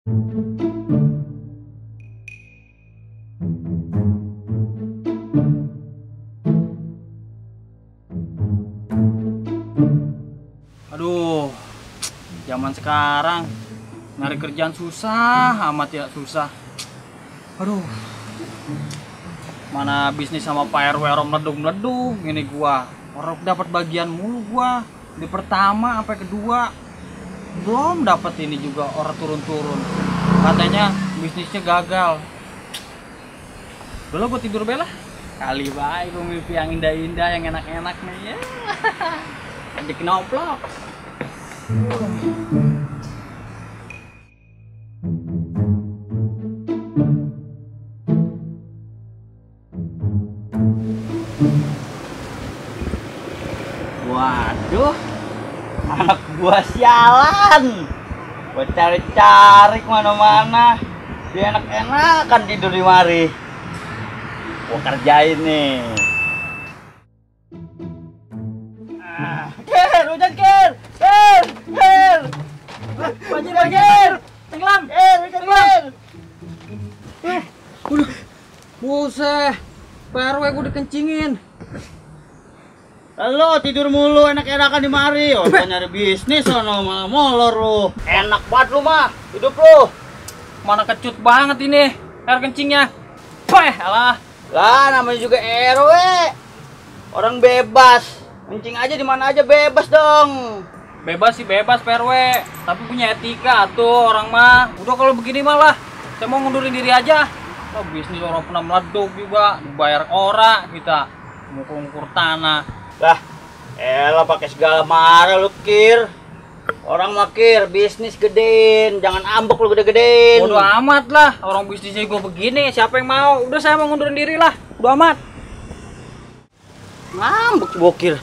Aduh, zaman sekarang nyari kerjaan susah amat ya, susah. Aduh, mana bisnis sama Pak RW orang meledung-meledung ini gua. Orang dapat bagian mulu gua. Di pertama sampai kedua belum dapat ini juga, orang turun-turun. Katanya bisnisnya gagal. Dulu gua tidur bela. Kali baik gua mimpi yang indah-indah, yang enak-enak nih ya. Di knoplok. Waduh, anak gua sialan. Gua cari-cari kemana-mana, dia enak-enakan tidur di mari. Gua kerjain nih. Ker, hujan Ker. Banjir. Tenggelam. Tenggelam. Udah. Buset. PRW gua dikencingin. Lo tidur mulu enak-enakan di mari. Oh, nyari bisnis sono malah molor lu. Enak banget lu mah hidup lu. Mana kecut banget ini air kencingnya. Alah. Lah namanya juga RW. Orang bebas. Kencing aja di mana aja bebas dong. Bebas sih bebas PRW, tapi punya etika tuh orang mah. Udah kalau begini malah saya mau ngundurin diri aja. Oh, bisnis orang pernah meleduk juga, dibayar ora kita ngukur tanah. Lah, elah pakai segala marah lu Kir. Orang makir bisnis gedein, jangan ambek lu gede-gedein. Bodo amat lah, orang bisnisnya gue begini, siapa yang mau? Udah saya mau ngundurin diri lah, bodo amat. Ngambek bokir.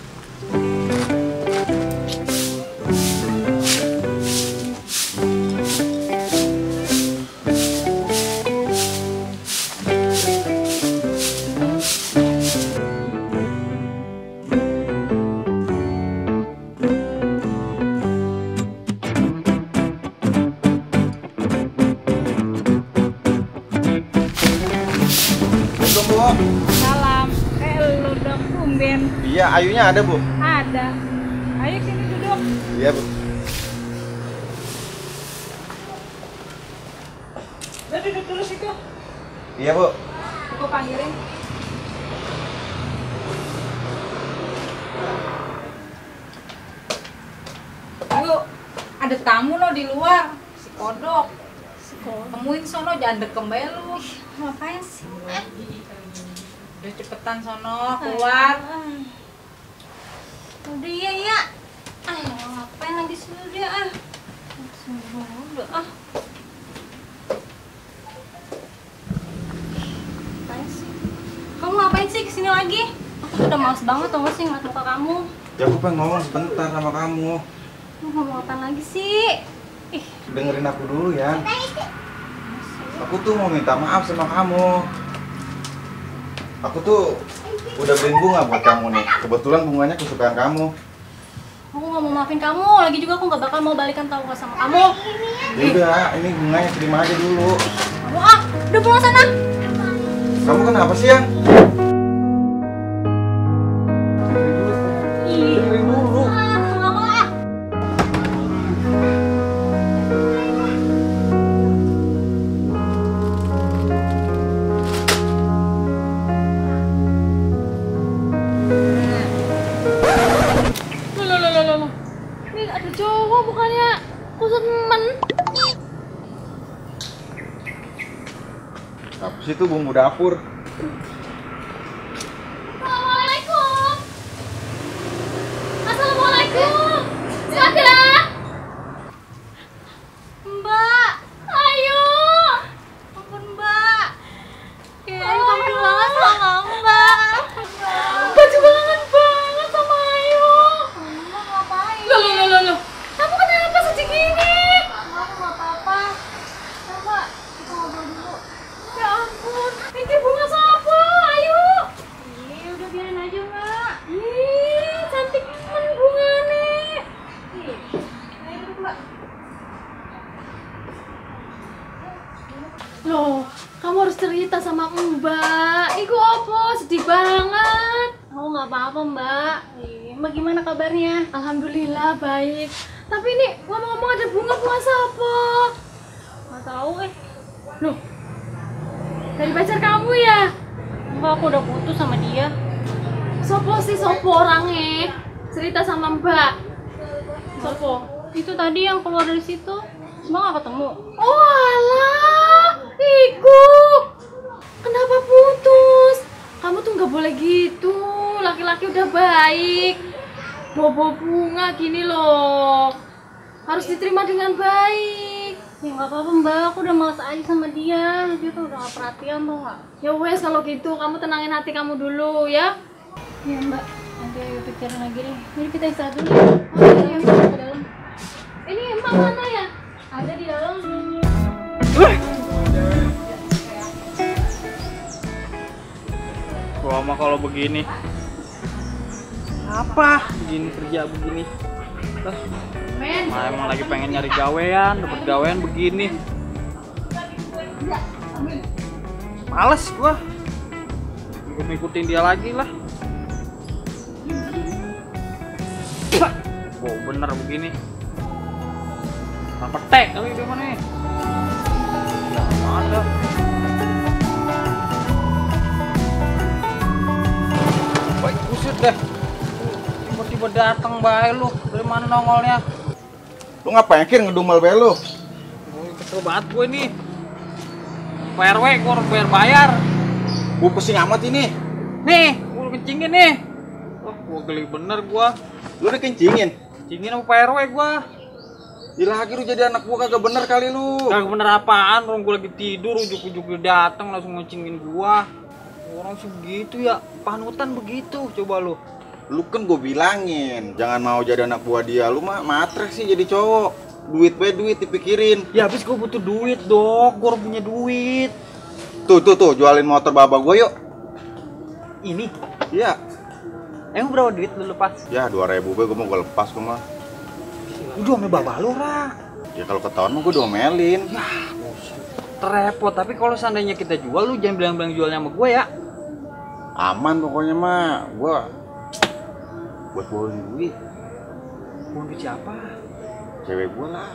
Salam. Lu dong tumben. Iya, Ayunya ada, Bu? Ada. Ayo sini duduk. Iya, Bu. Udah duduk dulu situ. Iya, Bu. Aku panggilin. Ayo, ada tamu lo di luar. Si kodok. Temuin sono, jangan dekem bae lu. Ngapain sih? Udah cepetan sono, keluar. Udah ya. Ngapain lagi sih dia udah Ngapain sih? Kamu ngapain sih kesini lagi? Aku udah males banget tau gak sih ngeliat muka kamu. Ya aku pengen ngomong sebentar sama kamu. Lu ngomong apa lagi sih? Dengerin aku dulu ya. Aku tuh mau minta maaf sama kamu. Aku tuh udah beliin bunga buat kamu nih. Kebetulan bunganya kesukaan kamu. Aku gak mau maafin kamu, lagi juga aku gak bakal mau balikan tau gak sama kamu. Ya udah, ini bunganya terima aja dulu. Kamu udah pulang sana. Kamu kenapa sih, Yang? Dengerin dulu. Gak mau Loh. Ini ada cowok bukannya kusut temen. Apa sih itu bumbu dapur? Assalamualaikum. Assalamualaikum. Sada. Mbak, ayo. Ampun Mbak. Ayo kangen banget sama kamu Mbak. Baju kangen banget sama Ayu. Mbak ngapain? Loh. Kamu kenapa sedih gini? Aku nggak apa-apa. Coba kita ngobrol dulu. Ya ampun, ini bunga siapa? Loh, kamu harus cerita sama Mbak. Iku apa? Sedih banget. Aku nggak apa-apa Mbak. Mbak gimana kabarnya? Alhamdulillah baik. Tapi ini ngomong-ngomong ada bunga siapa? Nggak tahu Loh, dari pacar kamu ya? Mbak aku udah putus sama dia. Sopo sih sopo orangnya? Cerita sama Mbak. Sopo? Itu tadi yang keluar dari situ. Mbak nggak ketemu. Oh alah, iku. Kenapa putus? Kamu tuh nggak boleh gitu. Laki-laki udah baik. Bobo bunga gini loh. Harus diterima dengan baik. Ya nggak apa-apa Mbak, aku udah males aja sama dia. Dia tuh udah nggak perhatian tuh nggak. Ya wes kalau gitu kamu tenangin hati kamu dulu ya. Ya Mbak, nanti ayo pikirin lagi deh. Jadi kita istirahat dulu ya. Oh iya, kita ke dalam. Ini emak mana ya? Ada di dalam. Gua mah kalau begini. Apa? Begini kerja begini. Lah, Men. emang lagi pengen nyari gawean, dapet gawean begini. Males gua. Ngikutin dia lagi lah. Oh, bener begini. Petek kali dia mana nih? Ya, ada. Baik, buset deh. Tiba-tiba datang bae lu. Dari mana nongolnya? Lu ngapain kir ngedumel bae lu? Oh, kesel banget gue nih. PRW gue harus bayar. Gua pusing amat ini. Nih, gue kencingin nih. Wah, gue geli bener gue. Lu udah kencingin? Kencingin sama PRW gue. Gila lagi lu jadi anak gua kagak bener kali lu. Kagak bener apaan, orang gue lagi tidur, ujuk-ujuk dia datang langsung ngencingin gua. Orang sih begitu ya, panutan begitu, coba lu. Lu kan gua bilangin, jangan mau jadi anak buah dia. Lu mah matre sih jadi cowok. Duit bae duit dipikirin. Ya habis gue butuh duit dok, gue punya duit. Tuh, jualin motor baba gua yuk. Ini, Iya. emang berapa duit lu lepas? Ya 2.000 bae gua mau gua lepas gua mah. Udah sama bapak lu, Ra. Ya kalau ketahuan mah gua diomelin. Terrepot, tapi kalau seandainya kita jual, lu jangan bilang-bilang jualnya sama gue ya. Aman pokoknya mah. Gua buat bawain duit. Buang duit siapa? Cewek gua lah.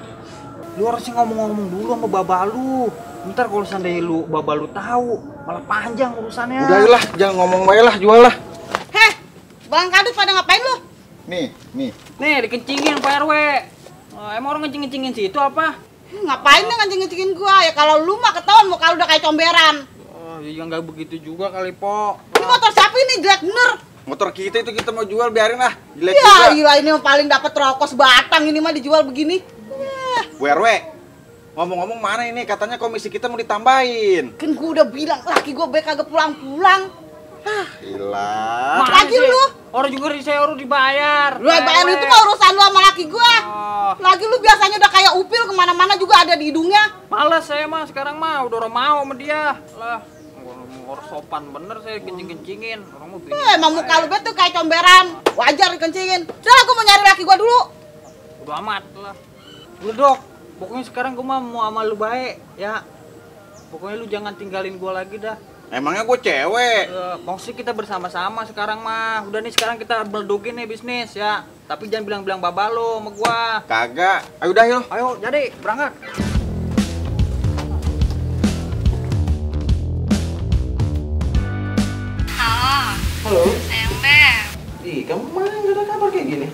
Lu harusnya ngomong-ngomong dulu sama bapak lu. Ntar kalau seandainya lu bapak lu tahu, malah panjang urusannya. Udahlah, jangan ngomong bae lah, jual lah. Heh, Bang Kadut pada ngapain lu? Nih. Nih, dikencingin Pak RW. Emang orang ngencing-ngencingin sih itu apa? Ngapain nih ngancing-ngancingin gua? Ya kalau lu mah ketahuan muka lu udah kayak comberan. Oh, ya nggak begitu juga kali, Po. Ini motor siapa ini? Jelek bener. Motor kita itu kita mau jual, biarin lah. Jelek Ya juga. gila, ini mah paling dapat rokok sebatang ini mah dijual begini. Bu RW, ngomong-ngomong mana ini? Katanya komisi kita mau ditambahin. Kan gua udah bilang laki gua baik kagak pulang-pulang. Gila. Lagi lu. Orang juga saya dibayar. Lu bayar itu mah urusan lu sama laki gua. Oh, Lagi lu biasanya udah kayak upil kemana-mana juga ada di hidungnya. males saya mah sekarang mah udah orang mau sama dia. Lah, orang sopan bener saya kencing-kencingin. Orang mau bini. Emang muka lu betul kayak comberan. Wajar dikencingin. Udah gua mau nyari laki gua dulu. Udah amat lah. Udah dok, pokoknya sekarang gua mah mau sama lu baik ya. Pokoknya lu jangan tinggalin gua lagi dah. Emangnya gue cewek. Maksudnya kita bersama-sama sekarang mah. Udah nih sekarang kita berdukin nih bisnis ya. Tapi jangan bilang-bilang baba lo sama gua. Kagak. Ayo udah yuk. Ayo jadi berangkat. Halo, Sayang Beb. ih kamu kemana nggak ada kabar kayak gini?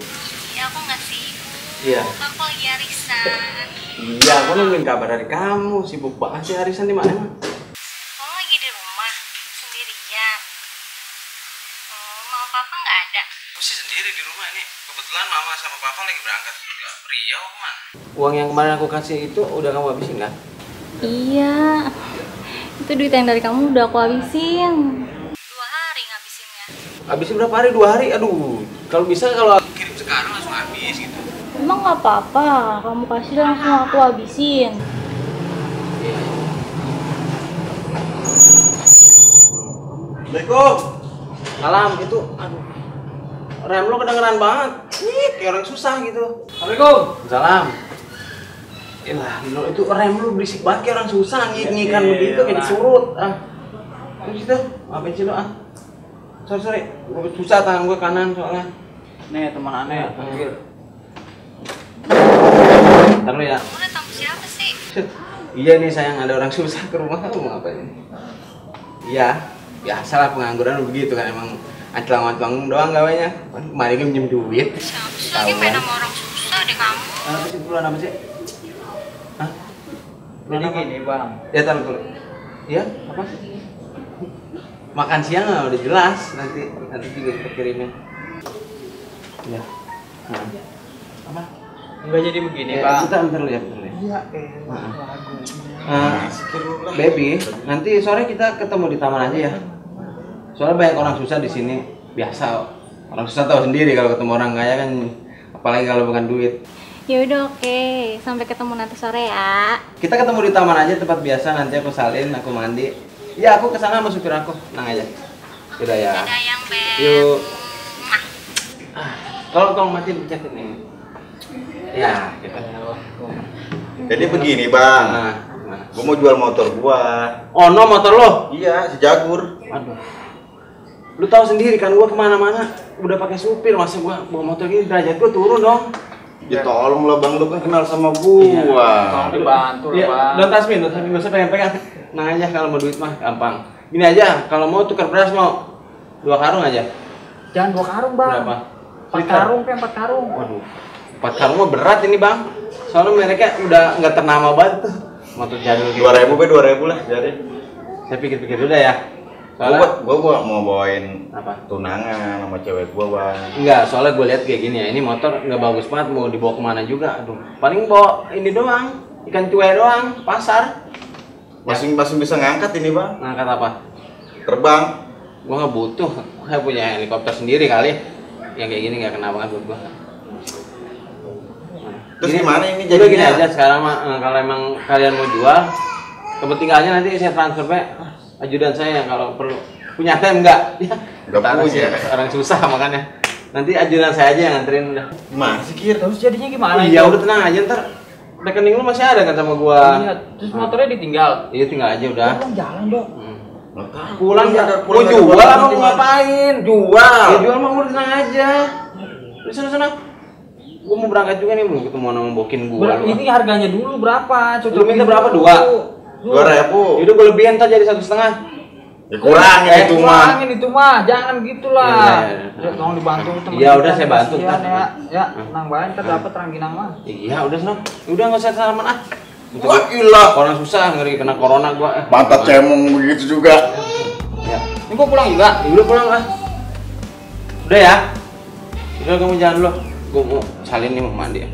Ya aku nggak sibuk. Iya. Aku lagi arisan. Iya, aku nungguin kabar dari kamu. Sibuk banget sih arisan di mana emang? Kamu lagi di rumah sendirian. Mau papa nggak ada? Aku sih sendiri di rumah ini. Kebetulan mama sama papa lagi berangkat ke Riau kemana? Uang yang kemarin aku kasih itu udah kamu habisin kan? Iya. Itu duit yang dari kamu udah aku habisin. 2 hari ngabisinnya. Habisin berapa hari? 2 hari? Aduh, kalau bisa kalau aku kirim sekarang langsung habis gitu. Emang nggak apa-apa, kamu kasih dan langsung aku habisin. Iya. Assalamualaikum. Salam gitu. Aduh. Rem lo kedengeran banget. Nih, kayak orang susah gitu. Assalamualaikum. Salam. Yalah, Lino itu rem lu berisik banget kayak orang susah ngikan begitu kayak disurut. Lu situ, apa sih lo Sorry, susah tangan gue kanan soalnya. Nih teman aneh, pinggir. Ntar lu ya. Udah tamu siapa sih? Iya nih sayang, ada orang susah ke rumah lu mau ngapain? Iya, biasalah pengangguran lu begitu kan emang ancelang-ancelang doang gawainya. Kemarin kan minjem duit. Siapa sih lagi main sama orang susah deh kamu? Apa sih bulan apa sih? Hah? Jadi gini bang, Ya taruh dulu. Iya, apa? Makan siang lah udah jelas, nanti juga kita kirimin. Iya. Nah. Apa? nggak jadi begini Ya, bang. bentar lu ya, bentar lu ya. Iya, Baby, nanti sore kita ketemu di taman aja ya. Soalnya banyak orang susah di sini. Biasa, orang susah tahu sendiri kalau ketemu orang kaya kan, apalagi kalau bukan duit. Ya udah oke, sampai ketemu nanti sore ya. Kita ketemu di taman aja tempat biasa, nanti aku salin, aku mandi. Ya aku kesana sama supir aku, tenang aja. Udah ya. Dadah yang beb. Yuk. Tolong matiin pencet ini. Ya, gitu. Jadi begini bang, Nah, gimana? gua mau jual motor gua. Oh no, motor lo? Iya, si Jagur. Aduh. Lu tahu sendiri kan gua kemana-mana udah pakai supir, masa gua bawa motor gini derajat gua turun dong. Ya tolong lah bang, lu kan kenal sama Iya. gua. Tolong dibantu lah Iya, bang. don't touch me, gak usah pegang-pegang. Nah aja kalau mau duit mah gampang. Gini aja, kalau mau tukar beras mau 2 karung aja. Jangan 2 karung bang. Berapa? 4 karung, 4 karung. Waduh, 4 karung mah berat ini bang. Soalnya mereka udah nggak ternama banget tuh. Motor jadul gitu. 2.000 be 2.000 lah jadi. Saya pikir-pikir dulu dah ya. Gua mau bawain Apa? tunangan sama cewek gua bang. Enggak, soalnya gue lihat kayak gini ya. Ini motor nggak bagus banget, mau dibawa kemana juga. Aduh, paling bawa ini doang, ikan cuek doang, pasar. Masing bisa ngangkat ini bang. Ngangkat apa? Terbang. Gua nggak butuh. Saya punya helikopter sendiri kali. Yang kayak gini nggak kena banget buat gua. Terus gimana ini Udah gini jadinya? aja sekarang mah kalau emang kalian mau jual, kepentingannya nanti saya transfer ajudan saya kalau perlu. Punya tem enggak? Ya, Nggak ntar punya. sih, orang susah makanya. Nanti ajudan saya aja yang nganterin udah. Gimana sih Kir? Terus jadinya gimana? Iya udah tenang aja ntar. Rekening lu masih ada kan sama gua? Iya, terus motornya ditinggal. Iya tinggal aja udah. Pulang jalan dong. Nggak tahu. Pulang ya, Ada- mau ada jual barang apa mau tinggal. ngapain? Jual. Ya jual mah udah tenang aja. Di sana. Gua mau berangkat juga nih, mau ketemu sama bokin gua. lu. Ini harganya dulu berapa? Lu minta berapa? 2? 2.000. Yaudah gua lebihin ntar jadi 1,5. Ya kurangin itu mah. Kurangin itu mah, jangan gitulah. Iya. Ya, tolong dibantu teman. Iya, udah, saya bantu, Kasihan ntar. ya. Ya, tenang banget ntar dapat rangginang mah. Iya udah senang. Udah nggak usah salaman ah. Wah ilah. Orang susah ngeri kena corona gua. Mata cemong begitu juga. Ya. Ini gua pulang juga. Ya udah pulang ah. Udah ya. Udah kamu jalan dulu. Gua mau salin nih mau mandi.